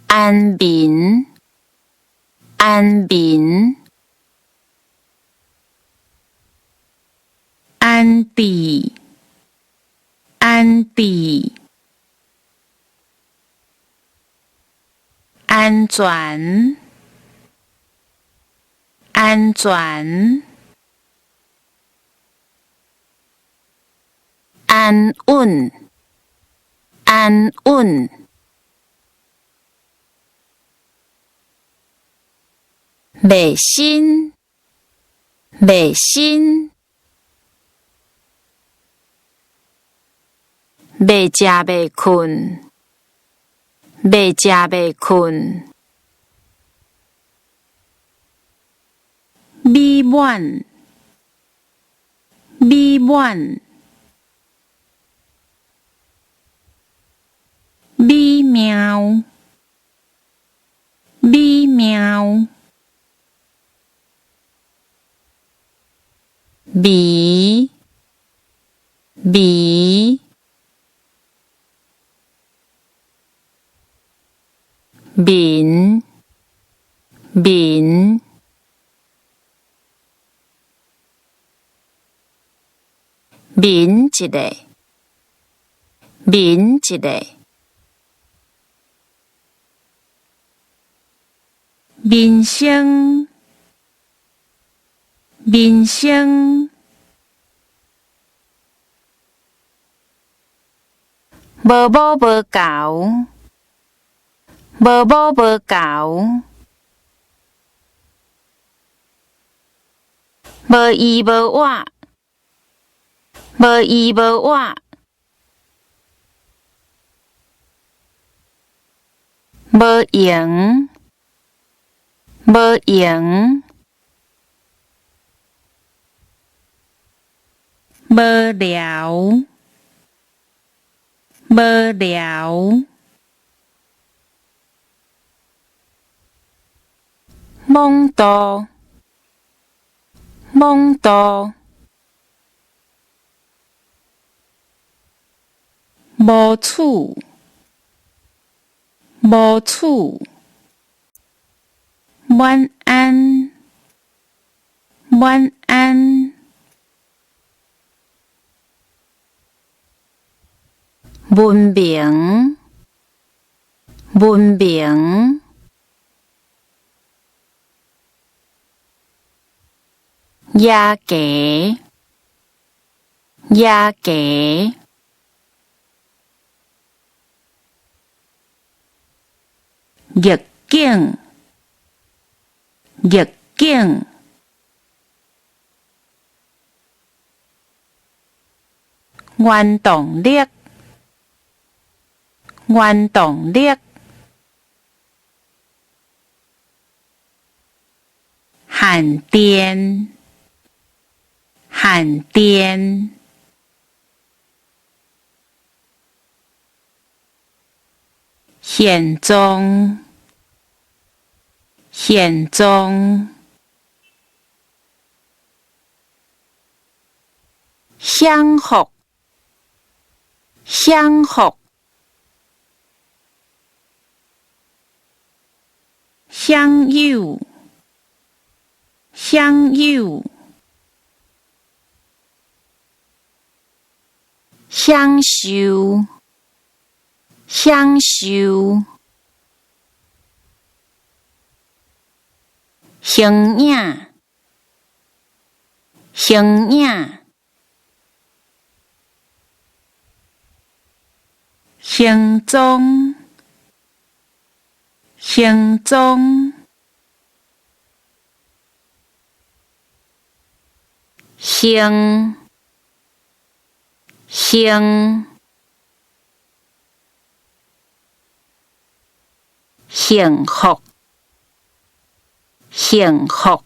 安眠，安眠。安置，安置。安全，安全。安穩，安穩。袂新，袂新。袂食袂睏，袂食袂睏。美滿，美滿。美妙，美妙。味，味。眠，眠。眠一下，眠一下。民生，民生。無母無猴，無母無猴。無伊無我，無伊無我。無閒，無閒。無聊，無聊。懵度，懵度。無處，無處。晚安，晚安。文明，文明。野雞，野雞。逆境，逆境。原動力，原動力。限電，限電。現狀，現狀。享福，享福。享有，享有。享受，享受。形影，形影。行蹤，行蹤。興，興。幸福，幸福。